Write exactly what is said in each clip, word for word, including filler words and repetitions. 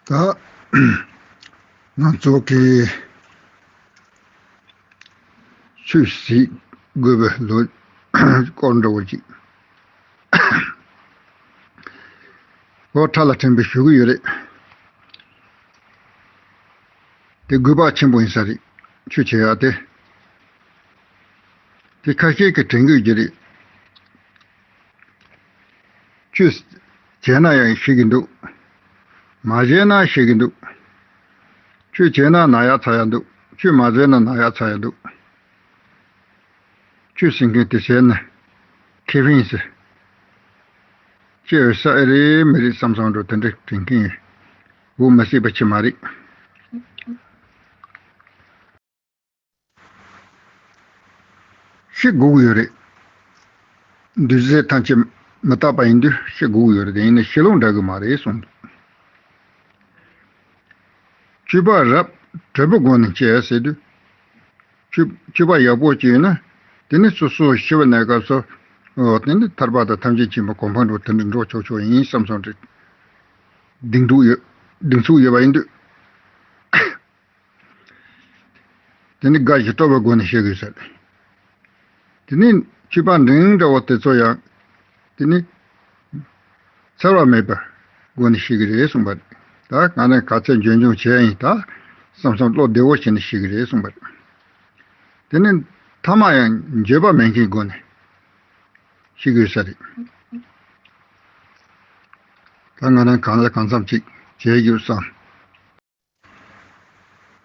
ད་ང་ཚོ་གི་ཆོས་སྲིད་དགོས་པའི་ལོ་སྐོར་འདྲ་བོ་ཅིག་ཨོ་ཁྲ་ལ་ཕྲན་བུ་ཞུ་གི་ཡོད་རེད། དེ་དགོས་པ་ཆེན་པོ་ཡིན་ས་རེད། ཆོས་བྱེད་ཡག་དེ། དེ་ཁ་ཤས་ཀྱིས་དྲན་གི་ཡོད་ཀྱི་རེད། ཆོས་བྱས་ན་ཡང་ཤི་གི་འདུག་མ་བྱས་ན་ཤི་གི་འདུག་ཆོས་བྱས་ན་ན་ཡག་ཚ་ཡག་འདུག་ཆོས་མ་བྱས་ན་ན་ཡག་ཚ་ཡག་འདུག་ཆོས་ཟེར་མཁན་དེ་བྱས་ན་ཁེ་ཕན་ཟེར། ཅི་ཡོད་ས་ཨེ་རེད་མི་རེད་བསམ་བསམ་འགྲོ་དེ་འདྲ་དྲན་མཁན་ཡོད། འོ་མ་སྲིད་པ་ཆེ་མ་རེད། ཤི་དགོས་ཀྱི་ཡོད་རེད། འདུས་བྱས་ཐམས་ཅད་མི་རྟག་པ་ཡིན་དུས་ཤི་དགོས་ཀྱི་ཡོད་རེད། དེ་ཡིན་ན་ཤི་ལོང་འདྲ་གི་མ་རེད་གསུངས་འདུག་སྤྱོད་པ་རབ་གྲོལ་བའི་སྒོ་ནས་བྱས་ཟེར་དུས། སྤྱོད་སྤྱོད་པ་ཡག་པོ་ཅིག་ཡོད་ན། དེ་ནི་སོ་སོ་ཤི་བའི་གནས་སྐབས་སུ། འོ་དེ་ནི་ཐར་པ་དང་ཐམས་ཅད་མཁྱེན་པ་གོ་འཕང་འགྲོ་དེ་འདྲ་འགྲོ་ཆོག་ཆོག་ཡིན་བསམ་སོང་དྲི། གདེང་ཚུགས་ཡོད། གདེང་ཚུགས་ཡོད་པ་ཡིན་དུས། དེ་ནི་དགའ་ཞིང་སྤྲོ་བའི་སྒོ་ནས་ཤི་དགོས་ཟེར། དེ་ནི་སྤྱོད་པ་འབྲིང་འདྲ་བོ་དེ་ཚོ་ཡང་། དེ་ནི་འཚེ་བ་མེད་པའི་སྒོ་ནས་ཤི་གི་རེད་གསུངས་པ་རེད། ད་ང་རང་ག་ཚད་འཇོན་འཇོན་བྱས་ཡིན་ད་བསམ་བསམ་བློ་བདེ་བོ་བྱས་ནས་ཤི་གི་རེད་གསུངས་པ་རེད། དེ་ནི་ཐ་མ་ཡང་འགྱོད་པ་མེད་མཁན་སྒོ་ནས་ཤི་དགོས་ས་རེད། ད་ང་རང་གང་ལ་གང་འཚམ་ཅིག་བྱས་ཡོད་བསམ།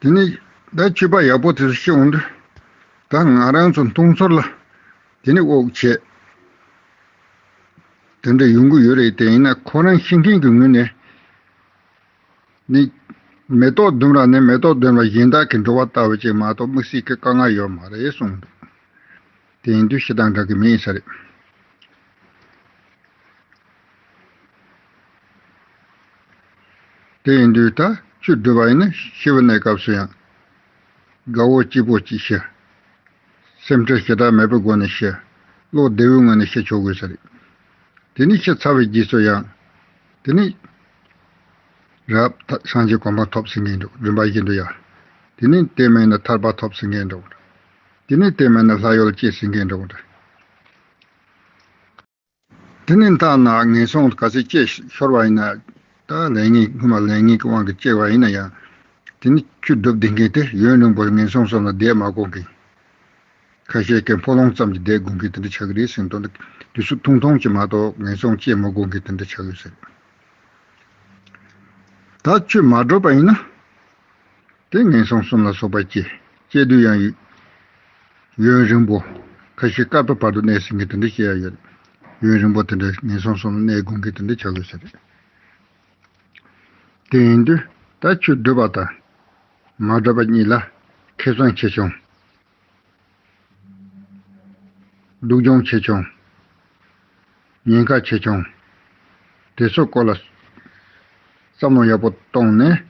དེ་ནས་ད་སྤྱོད་པ་ཡག་པོ་དེ་ཚོ་ཤེས་འོང་དུས། ད་ང་རང་ཚོ་མཐོང་ཚོར་ལ་དེ་ནས་དབུགས་ཆད། དེ་འདྲ་ཡོང་གི་ཡོད་རེད། དེ་ཡིན་ན་ཁོ་རང་ཤེས་མཁན་གྱི་ངོས་ནས་ནི། མེ་ཏོག་ལྡུམ་ར་ནི་མེ་ཏོག་ལྡུམ་ར་གཞན་དག་གི་འགྲོ་བ་ལྟ་བུ་ཅིག་མ་གཏོགས་དམིགས་བསལ་གྱི་དཀའ་ངལ་ཡོད་མ་རེད་གསུངས་འདུག་དེ་ཡིན་དུས་ཤི་སྟངས་འདྲ་གི་མེད་ས་རེད། དེ་ཡིན་དུས་ད་ཆོས་སྒྲུབ་པ་ཡིན་ན་ཤི་བའི་གནས་སྐབས་སུ་ཡང་དགའ་བོ་སྐྱིད་པོ་ཅིག་ཤི། སེམས་ཁྲལ་ཞེ་དྲག་མེད་པའི་སྒོ་ནས་ཤི། བློ་བདེ་བོའི་ངང་ནས་ཤི་ཆོག་དགོས་ས་རེད། དེ་ནས་ཤི་ཚར་བའི་རྗེས་སུ་ཡང་། དེ་ནས་རབ་ཐ་སངས་རྒྱས་གོ་འཕང་ཐོབ་ཟེར་མཁན་འདུག་རིམ་པ་བཞིན་དུ་ཡང་། དེ་ནས་དེ་མིན་ན་ཐར་པ་ཐོབ་ཟེར་མཁན་འདུག་དེ་ནས་དེ་མིན་ན་ལྷ་ཡུལ་སྐྱེ་ཟེར་མཁན་འདུག་དེ་ནས་མཐའ་ན་ངན་སོང་ག་ཚོད་སྐྱེ་ཤོར་བ་ཡིན་ན། ད་ལས་ངན་སྔོན་མ་ལས་ངན་གྱི་དབང་གིས་སྐྱེ་བ་ཡིན་ན་ཡང་། དེ་ནི་ཆོས་སྒྲུབ་བསྡད་མཁན་དེ་ཡུན་རིང་པོ་ངན་སོང་གསུམ་ལ་བསྡད་མ་དགོས་མཁན། ཁ་ཤས་ཀྱིས་ཕོ་ལོང་ཙམ་གྱིས་བསྡད་དགོས་མཁན་དེ་འདྲ་ཆགས་ཀྱི་རེད་ཟེར་དོན་དུ་དུས་སུ་ཐུང་ཐུང་གྱིས་མ་གཏོགས་ངན་སོང་སྐྱེ་མི་དགོས་མཁན་དེ་འདྲ་ཆགས་ཡོད་ཟེར། ད་ཆོས་མ་སྒྲུབ་པ་ཡིན་ན། དེ་ངན་སོང་གསུམ་ལ་སོགས་པ་སྐྱེ། སྐྱེ་དུས་ཡང་ཡུན་རིང་པོ། ཁ་ཤས་བསྐལ་པ་བར་དུ་གནས་ཟིན་མཁན་དེ་འདྲ་སྐྱེ་ཡ་ཡོད། ཡུན་རིང་པོ་དེ་འདྲ་ངན་སོང་གསུམ་ལ་གནས་དགོས་མཁན་དེ་འདྲ་ཆགས་ཡོད་ཟེར། དེ་ཡིན་དུས་ད་ཆོས་སྒྲུབ་པ་དང་མ་སྒྲུབ་པ་གཉིས་ལ་ཁེ་བཟང་ཆེ་ཆུང་། སྡུག་སྦྱོང་ཆེ་ཆུང་། ཉེན་ཁ་ཆེ་ཆུང་། དེ་ཚོའི་སྐོར་ལ་བསམ་བློ་ཡག་པོ་བཏང་ནས།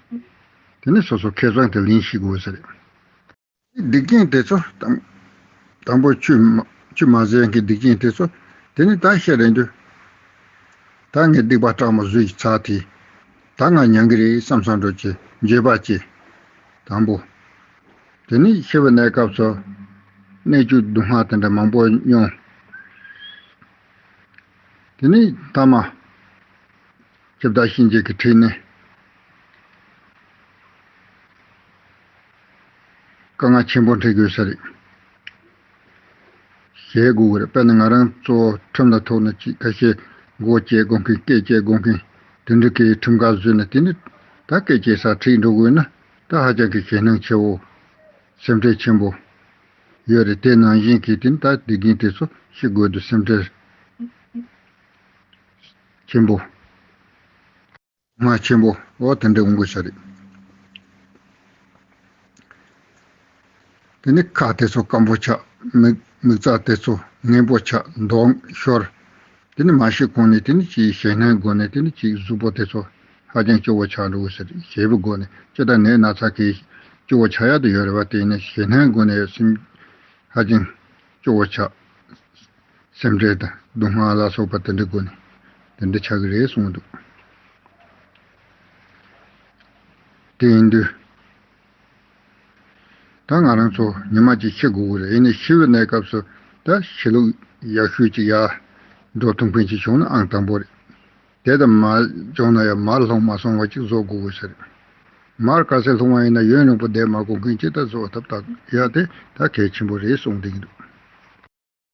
དེ་ནས་སོ་སོ་ཁེ་བཟང་དེ་ལེན་ཤེས་དགོས་ས་རེད། སྡིག་ཅན་དེ་ཚོ་དང་། དང་པོ་ཆོས་མ་ཆོས་མ་ཟ་མཁན་སྡིག་ཅན་དེ་ཚོ། དེ་ནི་ད་བཤད་རན་དུས། ད་ངས་སྡིག་པ་སྐྲག་མོ་བཟོས་ཀྱི་ཚར་དེ། ད་ང་མྱང་གི་རེད་བསམ་བསམ་འགྲོ་ཅེས་འགྱོད་པ་སྐྱེ། དང་པོ། དེ་ནི་ཤི་བའི་གནས་སྐབས་སུ་གནས་སྐྱོ་སྡུག་བསྔལ་དེ་འདྲ་མང་པོ་མྱོང་། དེ་ནི་ཐ་མ་ཞིབ་ལྟ་ཤེས་བྱེད་ཀྱི་ཁྲིད་ནས་དཀའ་ངལ་ཆེན་པོ་འཕྲད་དགོས་ས་རེད། ཞེད་དགོས་ཀྱི་རེད། དཔེར་ན་ང་རང་གཙོ་བོ་ཁྲིམས་ལ་ཐུག་ན་ཅིག་ཁ་ཤས་མགོ་བཅད་དགོས་མཁན་སྐེ་བཅད་དགོས་མཁན་དེ་འདྲ་གི་ཁྲིམས་ཁང་བཟོས་ན་དེ་ནི་ད་སྐེ་བཅད་ས་ཁྲིད་འགྲོ་དགོས་ན་ད་ཧ་ཅང་གི་ཞེད་སྣང་ཆེ་བོ། སེམས་ཁྲལ་ཆེན་པོ་ཡོད་རེད། དེ་ནང་བཞིན་གྱི་དེ་ནི་ད་སྡིག་ཅན་དེ་ཚོ་ཤི་དགོས་དུས་སེམས་ཁྲལ་ཆེན་པོ། ང་ཆེན་པོ་འོ་དེ་འདྲ་འོང་དགོས་ས་རེད། དེ་ནི་ཁ་དེ་ཚོ་སྐམ་པོ་ཆགས། མིག་མིག་རྩ་དེ་ཚོ་ངན་པོ་ཆགས་མདོག་ཤོར། དེ་ནི་མ་ཤི་གོང་ནས་དེ་ནི་ཅིག་ཞེད་སྣང་སྒོ་ནས་དེ་ནི་ཅིག་གཟུགས་པོ་དེ་ཚོ་ཧ་ཅང་སྐྱོ་བོ་ཆགས་འགྲོ་གི་ཟེར། ཞེད་པའི་སྒོ་ནས་ཅི་ལྟར་ནད་ན་ཚ་གིས་སྐྱོ་བོ་ཆགས་ཡག་དེ་ཡོད་རེད་བ། དེ་ནི་ཞེད་སྣང་སྒོ་ནས་སེམས་ཧ་ཅང་སྐྱོ་བོ་ཆགས། སེམས་ཁྲལ་དང་སྡུག་བསྔལ་ལ་སོགས་པ་དེ་འདྲའི་སྒོ་ནས་དེ་འདྲ་ཆགས་ཀྱི་རེད་གསུངས་འདུག་དེ་ཡིན་དུས། ད་ང་རང་ཚོ་ཉི་མ་གཅིག་ཤི་དགོས་ཀྱི་རེད། ཡིན་ནའི་ཤི་བའི་གནས་སྐབས་སུ་ད་ཤི་ལུགས་ཡག་ཤོས་ཅིག་ཡར་འགྲོ་ཐུབ་མཁན་ཅིག་བྱུང་ན་ཨང་དང་པོ་རེད། དེ་ལྟར་མ་བྱུང་ན་ཡང་མར་ལྷུང་མ་སོང་བ་ཅིག་བཟོ་དགོས་ཀྱི་ཟེར། མར་ག་ཚོད་ལྷུང་བ་ཡིན་ན་ཡུན་རིང་པོ་བསྡད་མ་དགོས་མཁན་ཅིག་ད་བཟོ་ཐབས་ད་ཡ་དེ་ད་གལ་ཆེན་པོ་རེད་གསུངས་བསྡད་ཀྱི་འདུག